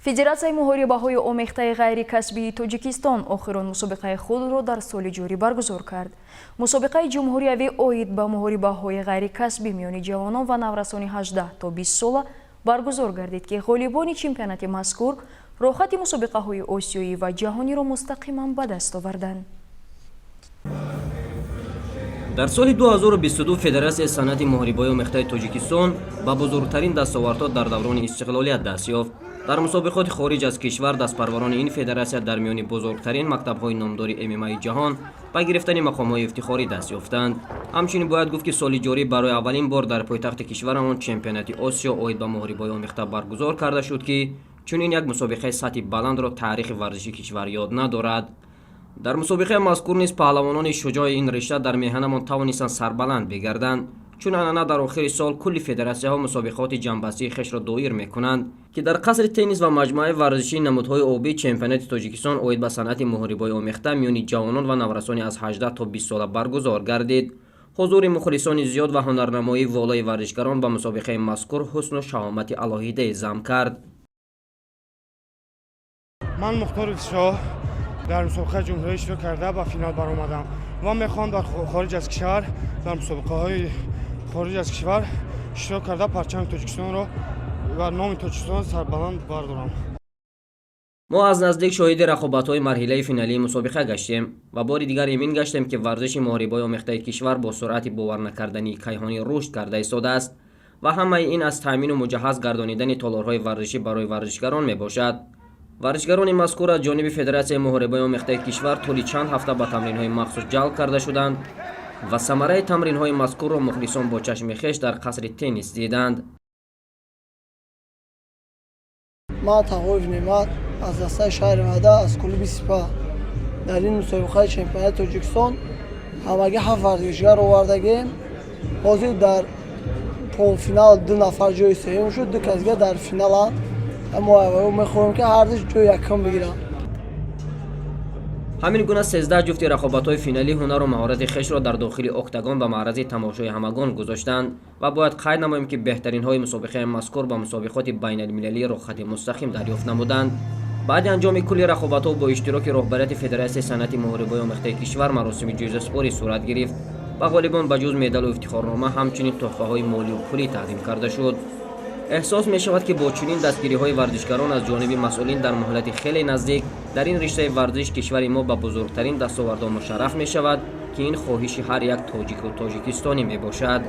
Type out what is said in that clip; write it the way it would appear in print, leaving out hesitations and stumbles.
Федератсияи муҳорибаҳои омехтаи ғайрикасбии Тоҷикистон охирон мусобиқаи худро дар соли ҷорӣ баргузор кард. Мусобиқаи ҷумҳуриявӣ оид ба муҳорибаҳои ғайрикасбӣ миёни ҷавонон ва наврасони 18 то 20 сола баргузор гардид, ки ғолибони чемпионати мазкур роҳхати мусобиқаҳои осиёӣ ва ҷаҳониро мустақиман ба даст оварданд. Дар соли 2022 Федератсияи санъати муҳорибаҳои омехтаи Тоҷикистон ба бузургтарин дастовардҳо дар даврони истиқлолият даст ёфт. Дар мусобиқоти хориҷ аз кишвар дастпарварони ин федератсия дар миёни бузургтарин мактабҳои номдори ММАи ҷаҳон ба гирифтани мақомҳои ифтихорӣ даст ёфтанд. Ҳамчунин бояд гуфт, ки соли ҷорӣ барои аввалин бор дар пойтахти кишварамон чемпионати Осиё оид ба муҳорибаҳои омехта баргузор карда шуд, ки чунин як мусобиқаи сатҳи баландро таърихи варзиши кишвар ёд надорад. Дар мусобиқаи мазкур низ паҳлавонони шуҷои ин ришта дар меҳанамон тавонистанд сарбаланд бигарданд. Чун анъана, дар охири сол кулли федератсияҳо мусобиқаоти ҷамъбастии хешро доир мекунанд, ки дар қасри теннис ва маҷмӯаи варзишии намудҳои обӣ чемпионати Тоҷикистон оид ба санъати муҳорибаҳои омехта миёни ҷавонон ва наврасони аз 18 то 20 сола баргузор гардид. Ҳузури мухлисони зиёд ва ҳунарнамоии волои варзишгарон ба мусобиқаи мазкур ҳусну шаҳомати алоҳидае зам кард. Ман Мухтор Шоҳ, дар мусобиқаи ҷумҳурӣ иштирок карда, ба финал баромадам ва мехоҳам дар хориҷ аз кишвар, дар мусобиқаҳои хориҷ аз кишвар иштирок карда, парчами Тоҷикистонро ва номи Тоҷикистонро сарбаланд бардорам. Мо аз наздик шоҳиди рақобатҳои марҳилаи финалии мусобиқа гаштем ва бори дигар эмин гаштем, ки варзиши муҳорибаҳои омехтаи кишвар бо суръати боварнакардании кайҳонӣ рушд карда истодааст ва ҳамаи ин аз таъмину муҷаҳҳаз гардонидани толорҳои варзишӣ барои варзишгарон мебошад. Варзишгарони мазкур аз ҷониби Федератсияи муҳорибаи омехтаи кишвар тӯли чанд ҳафта ба тамринҳои махсус ҷалб карда шуданд ва самараи тамринҳои мазкурро мухлисон бо чашми хеш дар қасри теннис диданд. Ман Тағоев Неъмат, аз дастаи шаҳри Ваҳдат, аз клуби Сипаҳ. Дар ин мусобиқаи чемпионати Тоҷикистон ҳамагӣ ҳафт варзишгар овардагем. Ҳозир дар полуфинал ду нафар ҷои сеюм шуд, ду кас дига дар финаланд. Мо мехоҳем, ки ҳардуш ҷои якум бигиранд. Ҳамин гуна 13 ҷуфти рақобатҳои финалӣ ҳунару маҳорати хешро дар дохили октагон ба маърази тамошои ҳамагон гузоштанд ва бояд қайд намоем, ки беҳтаринҳои мусобиқаи мазкур ба мусобиқоти байналмилалӣ роҳхати мустақим дарёфт намуданд. Баъди анҷоми кулли рақобатҳо бо иштироки роҳбарияти Федератсияи санъати муҳорибаҳои омехтаи кишвар маросими ҷоизасупорӣ сурат гирифт. Ба ғолибон ба ҷуз медалу ифтихорнома ҳамчунин тӯҳфаҳои молию пулӣ тақдим карда шуд. Эҳсос мешавад, ки бо чунин дастгириҳои варзишгарон аз ҷониби масъулин дар муҳлати хеле наздик дар ин риштаи варзиш кишвари мо ба бузургтарин дастовардҳо мушарраф мешавад, ки ин хоҳиши ҳар як тоҷику тоҷикистонӣ мебошад.